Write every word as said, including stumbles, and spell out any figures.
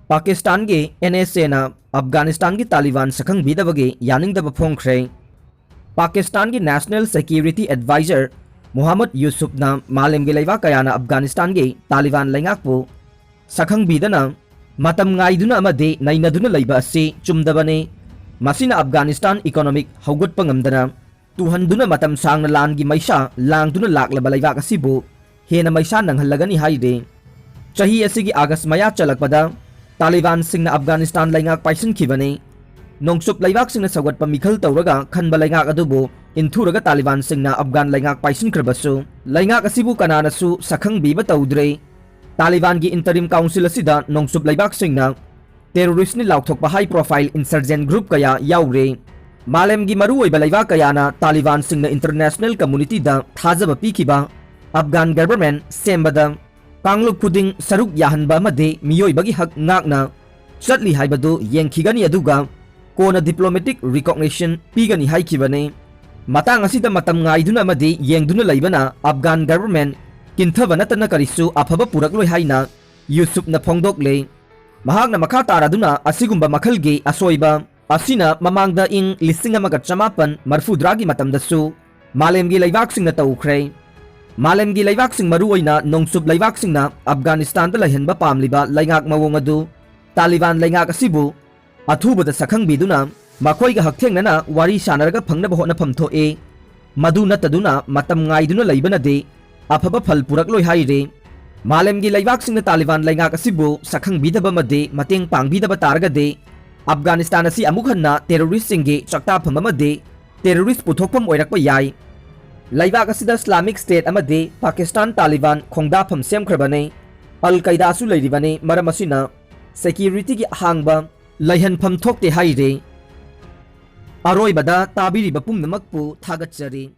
ꯄꯥꯀꯤꯁꯇꯥꯟꯒꯤ and ꯑꯦꯁ ꯑꯦꯅ ꯑꯐꯒꯥꯅꯤꯁꯇꯥꯟꯒꯤ ꯇꯥꯂꯤꯕꯥꯟ ꯁꯛꯈꯪꯕꯤꯗꯕꯒꯤ ꯌꯥꯅꯤꯡꯗꯕ ꯐꯣꯡꯈ꯭ꯔꯦ꯫ ꯄꯥꯀꯤꯁꯇꯥꯟꯒꯤ National Security Advisor ꯃꯨꯍꯝꯃꯗ ꯌꯨꯁꯨꯐꯅ ꯃꯥꯂꯦꯝꯒꯤ ꯂꯩꯕꯥꯛ ꯀꯌꯥꯅ ꯑꯐꯒꯥꯅꯤꯁꯇꯥꯟꯒꯤ ꯇꯥꯂꯤꯕꯥꯟ ꯂꯩꯉꯥꯛꯄꯨ ꯁꯛꯈꯪꯕꯤꯗꯅ ꯃꯇꯝ ꯉꯥꯏꯗꯨꯅ ꯑꯃꯗꯤ ꯅꯩꯅꯗꯨꯅ ꯂꯩꯕ ꯑꯁꯤ ꯆꯨꯝꯗꯕꯅꯤ꯫ ꯃꯁꯤꯅ ꯑꯐꯒꯥꯅꯤꯁꯇꯥꯟ ꯏꯀꯣꯅꯣꯃꯤꯛ ꯍꯧꯒꯠꯄ ꯉꯝꯗꯅ ꯇꯨꯍꯟꯗꯨꯅ ꯃꯇꯝ ꯁꯥꯡꯅ ꯂꯥꯟꯒꯤ ꯃꯩꯁꯥ ꯂꯥꯡꯗꯨꯅ ꯂꯥꯛꯂꯕ ꯂꯩꯕꯥꯛ ꯑꯁꯤꯕꯨ ꯍꯦꯟꯅ ꯃꯩꯁꯥ ꯅꯪꯍꯜꯂꯒꯅꯤ ꯍꯥꯏꯔꯤ꯫ ꯆꯍꯤ ꯑꯁꯤꯒꯤ ꯑꯥꯒꯁ ꯃꯌꯥ ꯆꯜꯂꯛꯄꯗ ꯇꯥꯂꯤꯕꯥꯟꯁꯤꯡꯅ ꯑꯐꯒꯥꯅꯤꯁꯇꯥꯟ ꯂꯩꯉꯥꯛ ꯄꯥꯏꯁꯤꯟꯈꯤꯕꯅꯤ꯫ ꯅꯣꯡꯆꯨꯞ ꯂꯩꯕꯥꯛꯁꯤꯡꯅ ꯁꯧꯒꯠꯄ ꯃꯤꯈꯜ ꯇꯧꯔꯒ ꯈꯟꯕ ꯂꯩꯉꯥꯛ ꯑꯗꯨꯕꯨ ꯏꯟꯊꯨꯔꯒ ꯇꯥꯂꯤꯕꯥꯟꯁꯤꯡꯅ ꯑꯐꯒꯥꯟ ꯂꯩꯉꯥꯛ ꯄꯥꯏꯁꯤꯟꯈ꯭ꯔꯕꯁꯨ, ꯂꯩꯉꯥꯛ ꯑꯁꯤꯕꯨ ꯀꯅꯥꯅꯁꯨ ꯁꯛꯈꯪꯕꯤꯕ ꯇꯧꯗ꯭ꯔꯦ꯫ ꯇꯥꯂꯤꯕꯥꯟꯒꯤ interim council ꯑꯁꯤꯗ ꯅꯣꯡꯆꯨꯞ ꯂꯩꯕꯥꯛꯁꯤꯡꯅ terroristꯅꯤ ꯂꯥꯎꯊꯣꯛꯄ high profile insurgent group ꯀꯌꯥ ꯌꯥꯎꯔꯦ꯫ ꯃꯥꯂꯦꯝꯒꯤ ꯃꯔꯨꯑꯣꯏꯕ ꯂꯩꯕꯥꯛ ꯀꯌꯥꯅ ꯇꯥꯂꯤꯕꯥꯟꯁꯤꯡꯅ international communityꯗ ꯊꯥꯖꯕ ꯄꯤꯈꯤꯕ ꯑꯐꯒꯥꯟ government ꯁꯦꯝꯕꯗ ꯀꯥꯡꯂꯨꯞ ꯈꯨꯗꯤꯡ ꯁꯔꯨꯛ ꯌꯥꯍꯟꯕ ꯑꯃꯗꯤ ꯃꯤꯑꯣꯏꯕꯒꯤ ꯍꯛ ꯉꯥꯛꯅ ꯆꯠꯂꯤ ꯍꯥꯏꯕꯗꯨ ꯌꯦꯡꯈꯤꯒꯅꯤ, ꯑꯗꯨꯒ ꯀꯣꯟꯅ diplomatic recognition ꯄꯤꯒꯅꯤ ꯍꯥꯏꯈꯤꯕꯅꯤ꯫ ꯃꯇꯥꯡ ꯑꯁꯤꯗ ꯃꯇꯝ ꯉꯥꯏꯗꯨꯅ ꯑꯃꯗꯤ ꯌꯦꯡꯗꯨꯅ ꯂꯩꯕꯅ ꯑꯐꯒꯥꯟ government ꯀꯤꯟꯊꯕ ꯅꯠꯇꯅ ꯀꯔꯤꯁꯨ ꯑꯐꯕ ꯄꯨꯔꯛꯂꯣꯏ ꯍꯥꯏꯅ ꯌꯨꯁꯨꯞꯅ ꯐꯣꯡꯗꯣꯛꯂꯦ꯫ ꯃꯍꯥꯛꯅ ꯃꯈꯥ ꯇꯥꯔꯗꯨꯅ ꯑꯁꯤꯒꯨꯝꯕ ꯃꯈꯜꯒꯤ ꯑꯁꯣꯏꯕ ꯑꯁꯤꯅ ꯃꯃꯥꯡꯗ ꯏꯪ ꯂꯤꯁꯤꯡ ꯑꯃꯒ ꯆꯃꯥꯄꯟ ꯃꯔꯐꯨꯇꯔꯥꯒꯤ ꯃꯇꯝꯗꯁꯨ ꯃꯥꯂꯦꯝꯒꯤ ꯂꯩꯕꯥꯛꯁꯤꯡꯅ ꯇꯧꯈ꯭ꯔꯦ꯫ ꯃꯥꯂꯦꯝꯒꯤ ꯂꯩꯕꯥꯛꯁꯤꯡ, ꯃꯔꯨꯑꯣꯏꯅ ꯅꯣꯡꯆꯨꯞ ꯂꯩꯕꯥꯛꯁꯤꯡꯅ ꯑꯐꯒꯥꯅꯤꯁꯇꯥꯟꯗ ꯂꯩꯍꯟꯕ ꯄꯥꯝꯂꯤꯕ ꯂꯩꯉꯥꯛ ꯃꯑꯣꯡ ꯑꯗꯨ ꯇꯥꯂꯤꯕꯥꯟ ꯂꯩꯉꯥꯛ ꯑꯁꯤꯕꯨ ꯑꯊꯨꯕꯗ ꯁꯛꯈꯪꯕꯤꯗꯨꯅ ꯃꯈꯣꯏꯒ ꯍꯛꯊꯦꯡꯅꯅ ꯋꯥꯔꯤ ꯁꯥꯅꯔꯒ ꯐꯪꯅꯕ ꯍꯣꯠꯅꯐꯝ ꯊꯣꯛꯏ꯫ ꯃꯗꯨ ꯅꯠꯇꯗꯨꯅ ꯃꯇꯝ ꯉꯥꯏꯗꯨꯅ ꯂꯩꯕꯅꯗꯤ ꯑꯐꯕ ꯐꯜ ꯄꯨꯔꯛꯂꯣꯏ ꯍꯥꯏꯔꯤ꯫ ꯃꯥꯂꯦꯝꯒꯤ ꯂꯩꯕꯥꯛꯁꯤꯡꯅ ꯇꯥꯂꯤꯕꯥꯟ ꯂꯩꯉꯥꯛ ꯑꯁꯤꯕꯨ ꯁꯛꯈꯪꯕꯤꯗꯕ ꯑꯃꯗꯤ ꯃꯇꯦꯡ ꯄꯥꯡꯕꯤꯗꯕ ꯇꯥꯔꯒꯗꯤ ꯑꯐꯒꯥꯅꯤꯁꯇꯥꯟ ꯑꯁꯤ ꯑꯃꯨꯛ ꯍꯟꯅ terroristꯁꯤꯡꯒꯤ ꯆꯥꯛꯇꯥꯐꯝ ꯑꯃꯗꯤ terrorist ꯄꯨꯊꯣꯛꯐꯝ ꯑꯣꯏꯔꯛꯄ ꯌꯥꯏ꯫ ꯂꯩꯕꯥꯛ ꯑꯁꯤꯗ Islamic State ꯑꯃꯗꯤ ꯄꯥꯀꯤꯁꯇꯥꯟ ꯇꯥꯂꯤꯕꯥꯟ ꯈꯣꯡꯗꯥꯐꯝ ꯁꯦꯝꯈ꯭ꯔꯕꯅꯤ꯫ ꯑꯜ ꯀꯥꯏꯗꯥꯁꯨ ꯂꯩꯔꯤꯕꯅꯤ꯫ ꯃꯔꯝ ꯑꯁꯤꯅ securityꯒꯤ ꯑꯍꯥꯡꯕ ꯂꯩꯍꯟꯐꯝ ꯊꯣꯛꯇꯦ ꯍꯥꯏꯔꯤ꯫ ꯑꯔꯣꯏꯕꯗ ꯇꯥꯕꯤꯔꯤꯕ ꯄꯨꯝꯅꯃꯛꯄꯨ ꯊꯥꯒꯠꯆꯔꯤ꯫